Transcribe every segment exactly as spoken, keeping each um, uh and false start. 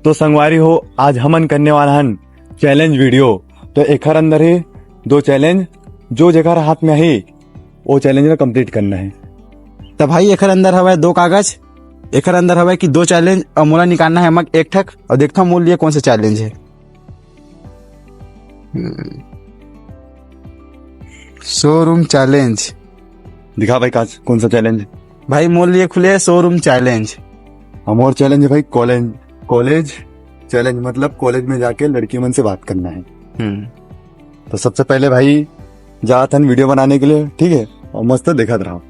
तो संगवारी हो, आज हमन करने वाला हन चैलेंज वीडियो। तो एखर अंदर हे दो चैलेंज, जो जेकर हाथ में हे, वो चैलेंज ला कंप्लीट करना हे। त भाई, एखर अंदर हवय दो कागज, एखर अंदर हवय कि दो चैलेंज, अउ मोला निकालना हे एमा एक ठक, अउ देखथव मोर लिए कौन सा चैलेंज हे। Showroom challenge. दिखा भाई, काज कौन सा चैलेंज? भाई, मोर लिए खुले हे शोरूम चैलेंज। अउ मोर चैलेंज हे भाई कॉलेज, कॉलेज चैलेंज, मतलब कॉलेज में जाके लड़की मन से बात करना हे। हम्म। तो सबसे पहले भाई जात हन वीडियो बनाने के लिए, ठीक है, अउ मस्त देखत रहो।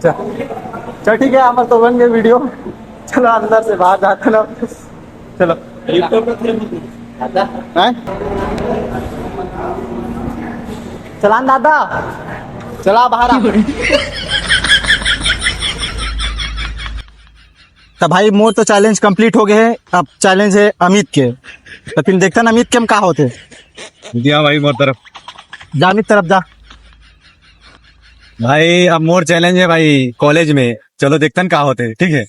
चल, चल ठीक है, हमर तो बन गए वीडियो। चलो अंदर से बाहर जाते ना। चलो। हैं? चलान दादा, चला बाहर आ। तो भाई, मोर तो चैलेंज कंप्लीट हो गए हे, अब चैलेंज हे अमित के। तो फिर देखथन अमित के म का होथे। दिया भाई मोर तरफ। जा अमित तरफ जा। भाई, अब मोर चैलेंज हे भाई कॉलेज में, चलो देखथन का होथे, ठीक है।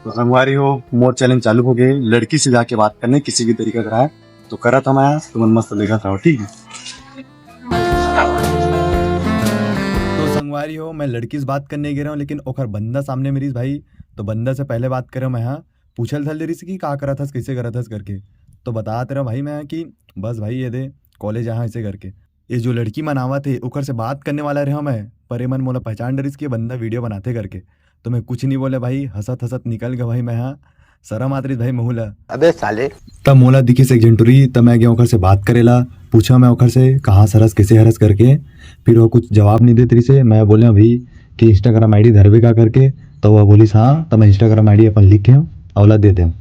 तो संगवारी हो, मोर चैलेंज चालू हो गए, लड़की से जाके बात करने किसी भी तरीका करा है, तो करत हंव मैं, तुमन मस्त देखत रहो, ठीक है। तो संगवारी हो, मैं लड़की से बात करने गे रहा हूँ, लेकिन ओखर बंदा सामने में रिहिस भाई, तो बंदा से पहले बात करे मैं, हाँ, पूछल धर ले रिहिस कि का करत हस, कैसे करत हस करके। तो बतात रहा भाई मैं कि बस भाई ये दे कॉलेज यहाँ ऐसे करके। ये जो लड़की मन आवत हे, ओकर से बात करने वाला रहा मैं, पर ये मन मोला पहचान डरिस कि ये बंदा वीडियो बनाथे करके। तो मैं कुछ नहीं बोले भाई, हंसत हंसत निकल गया भाई मैं, हाँ, शरम आत रिहिस भाई महू ला। अबे साले। तब मोला दिखिस एक झन टुरी, तब मैं गया ओकर से बात करे ला, पूछा मैं ओकर से कहाँ से हरस, कैसे हरस करके। फिर वो कुछ जवाब नहीं देत रिहिस हे। मैं बोले अभी कि Instagram ID धरबे का करके, तो वो बोलिस हाँ। तब मैं Instagram ID अपन लिख के ओला दे देंव।